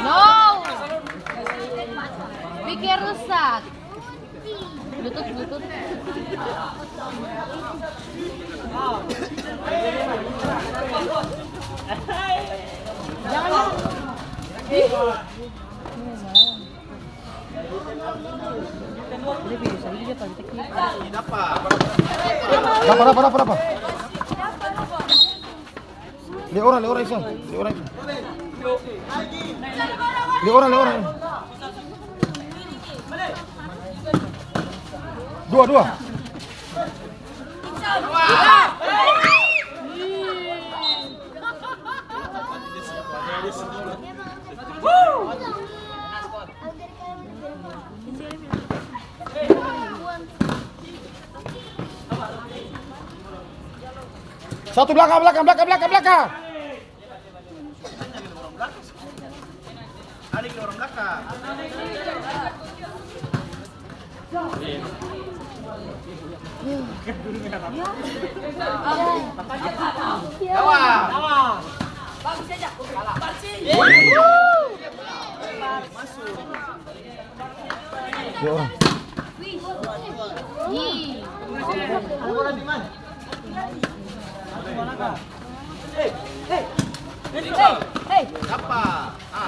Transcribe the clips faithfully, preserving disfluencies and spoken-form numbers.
No! Pikir rusak. Lutut, lutut. Jangan. Dapa, dapa, dapa, dapa. Lia orang, lia orang, Iksan. Lia orang, Iksan. Lia orang, lia orang. Dua, dua. Satu, belakang, belakang, belakang, belakang, belakang. Dua orang.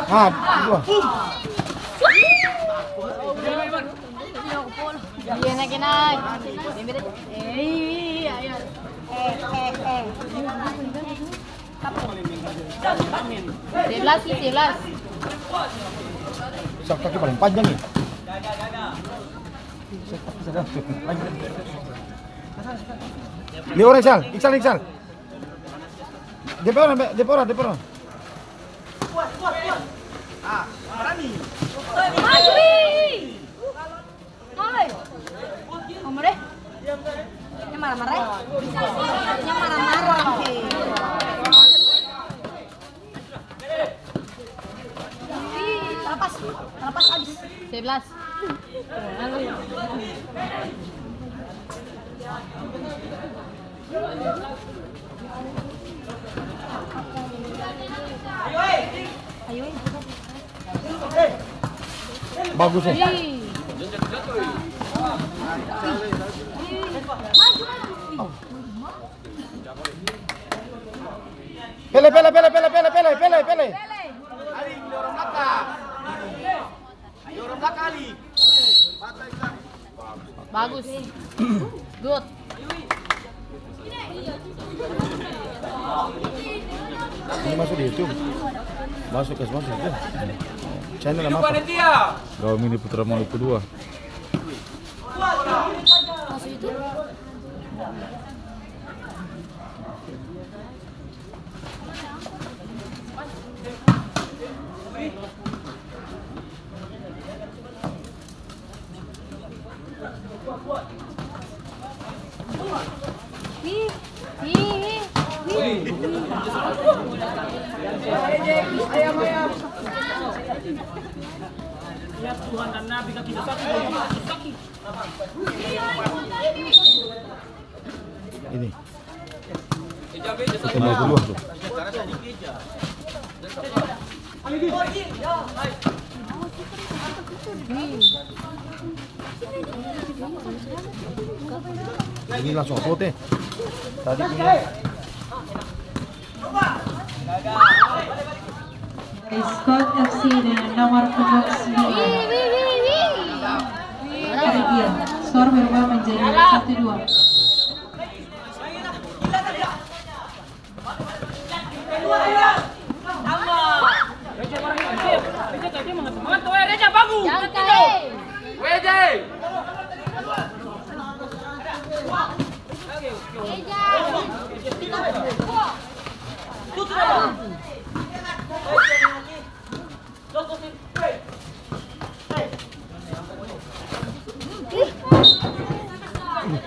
Ah, dua. Iya, naik, naik. Eh, iya, iya. Eh, eh, eh. Sebelas, sebelas. Sa kaki paling panjang nih. Lia orang, Iksal, Iksal, Iksal. Depe orang, depe orang, depe orang. Oi! Oi! Omong deh. Ini marah-marah, eh? Ini marah-marah, eh. Lepas, lepas abis. Sebelas. Bagus, eh. Pele, pele, pele. Bagus. Good. Ini masuk di YouTube. Masuk, kas masuk YouTube. Channel apa? Gawang Mini Putra Maluku dua. Ya Tuhan dan Nabi, kaki sakit, kaki sakit. Ini. Kita mau keluar tuh. Ini langsung upload, eh. Tadi punya. Scott F C dengan nomor punggung sembilan. Regia. Skor berubah menjadi satu dua.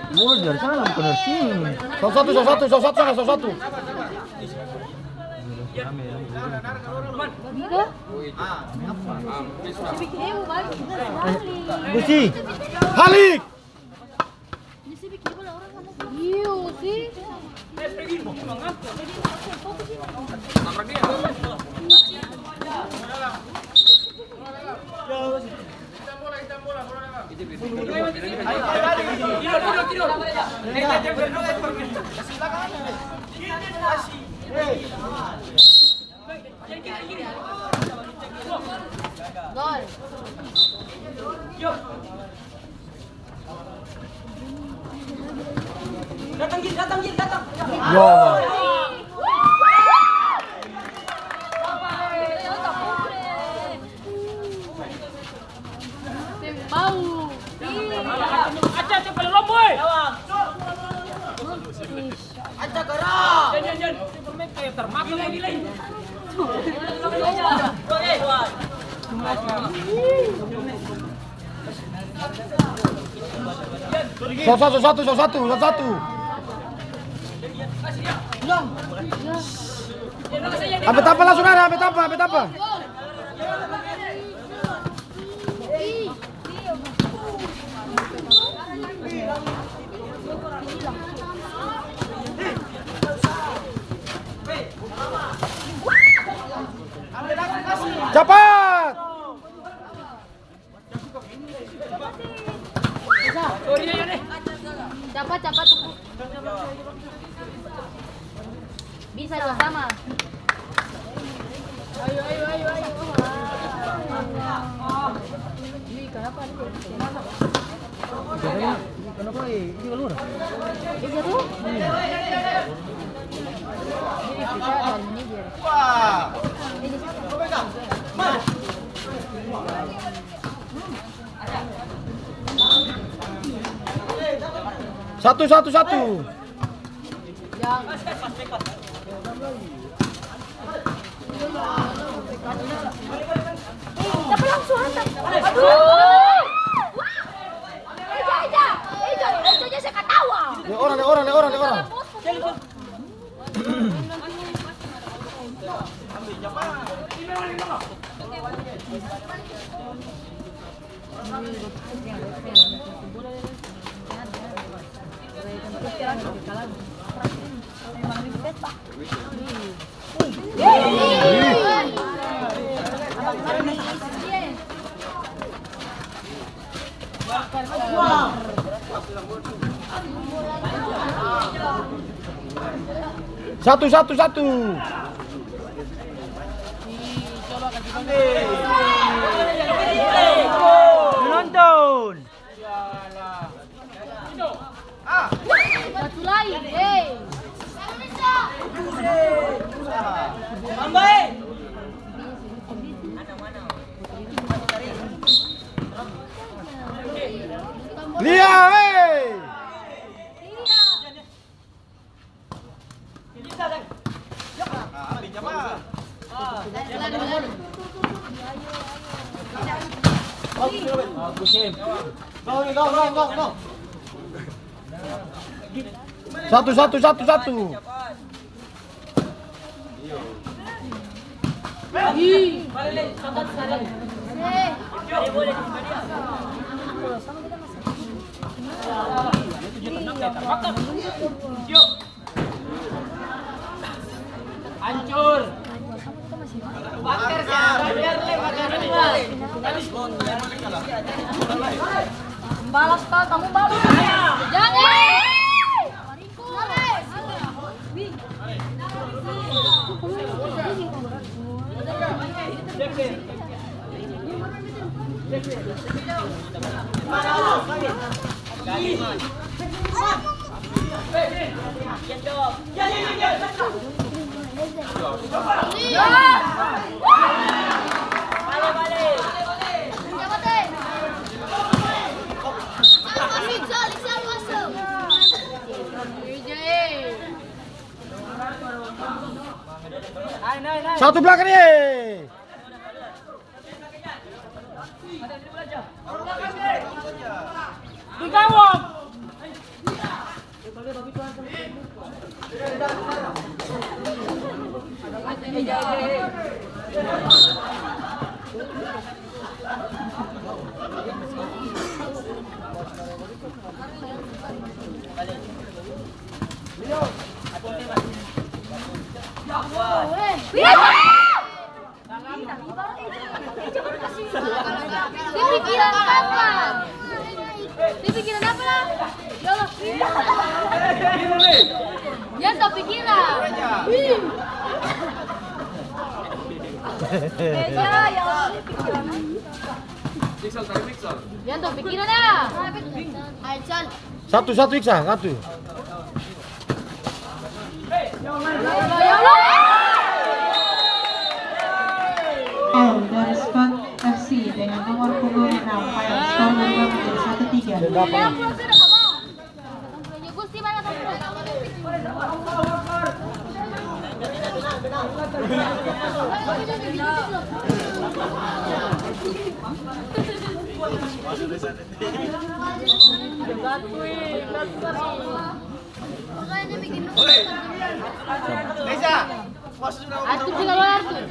Mulus dari sana, bukan dari sini. Salah satu, salah satu, salah satu sana, salah satu. Busi. Halik. Iyo sih. Gol. Datang, Gil, datang, Gil, datang. Ya Allah. Bau. Aca, aca, pale lombo, eh. Aca, gara. Jen, jen, jen. Superman kayak termakan lagi, lagi. Satu, satu, satu, satu, satu. Ambe tapa langsung ada, ambe tapa, ambe tapa. Capat! Capat, capat. Bisa sama. Ayo, ayo, ayo, ayo. Ih, kenapa nih? Kenapa, eh, ini keluar? Iya tuh. Ini kita dari ini biar. Wah. Ini siapa? Satu, satu, satu. Siapa langsung hantam? Aduh. Eja, Eja. Eja, Eja, Eja, saya ketawa. Ada orang, ada orang, ada orang, ada orang. Satu, satu, satu. Penonton. Satu lai, hei. Lia, hei. Satu, satu, satu, satu. Hancur. Bakar, bakar, le, bakar. Balas, Pak, kamu balas. Jangan. Satu blakang ni. Di gawang. Dia pikiran apa? Dia pikiran apa, lah? Ya Allah. Dia tak pikiran. Ya, ya Allah, dia pikiran. Dia tak pikiran, ah. Ayo, Cal. Satu, satu, Iksan, satu. Gol dari Squad F C dengan nomor punggung enam, Payung, skor berubah menjadi satu tiga. Arthur, sini kaluar, Arthur.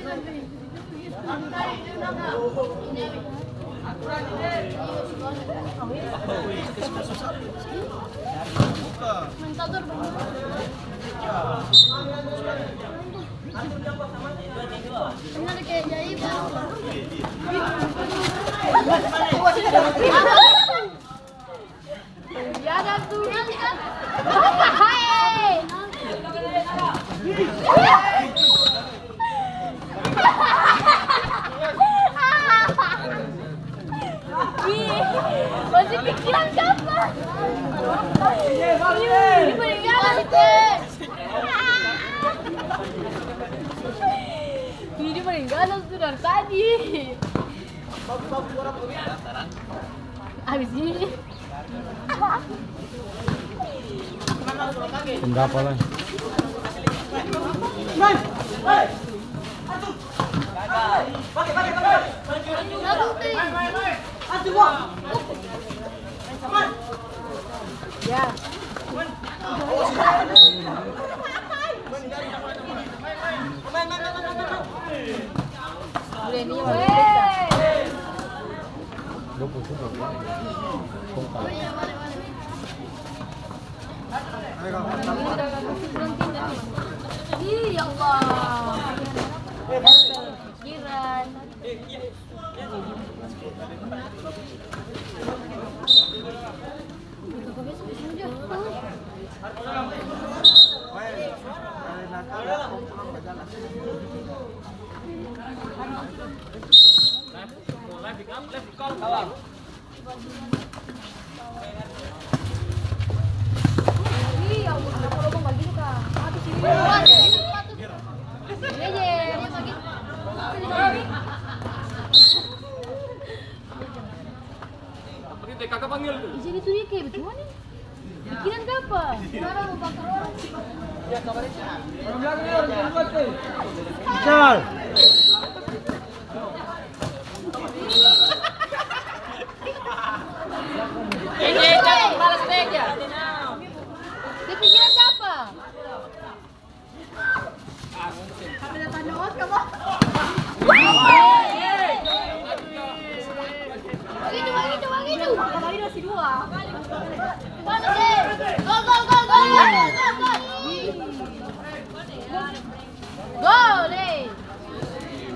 Masih pikiran siapa? Ini meninggal. Ini meninggal sudah tadi. Abis ini. Jam berapa lah? Ya. Ih, ya Allah. Pikiran. Jadi tu dia kaya bagemana ni? Pikiran kapa? Misal. Dia pikiran kapa? Gol, eh.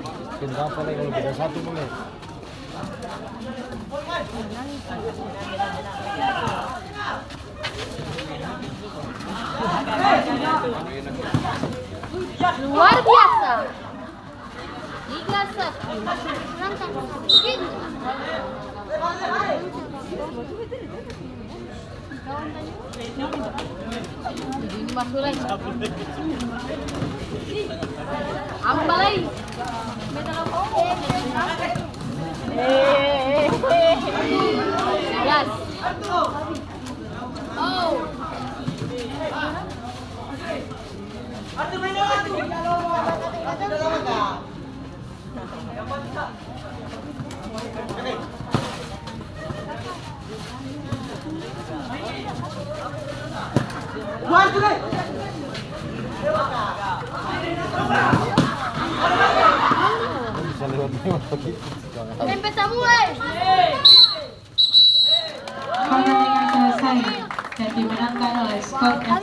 Makin berapa lagi kalau beda satu boleh? Luar biasa. Tiga satu. Ini masuk lagi. Apa lagi? Gas. Tempe Samuel. Pertandingan selesai dan dimenangkan oleh skor F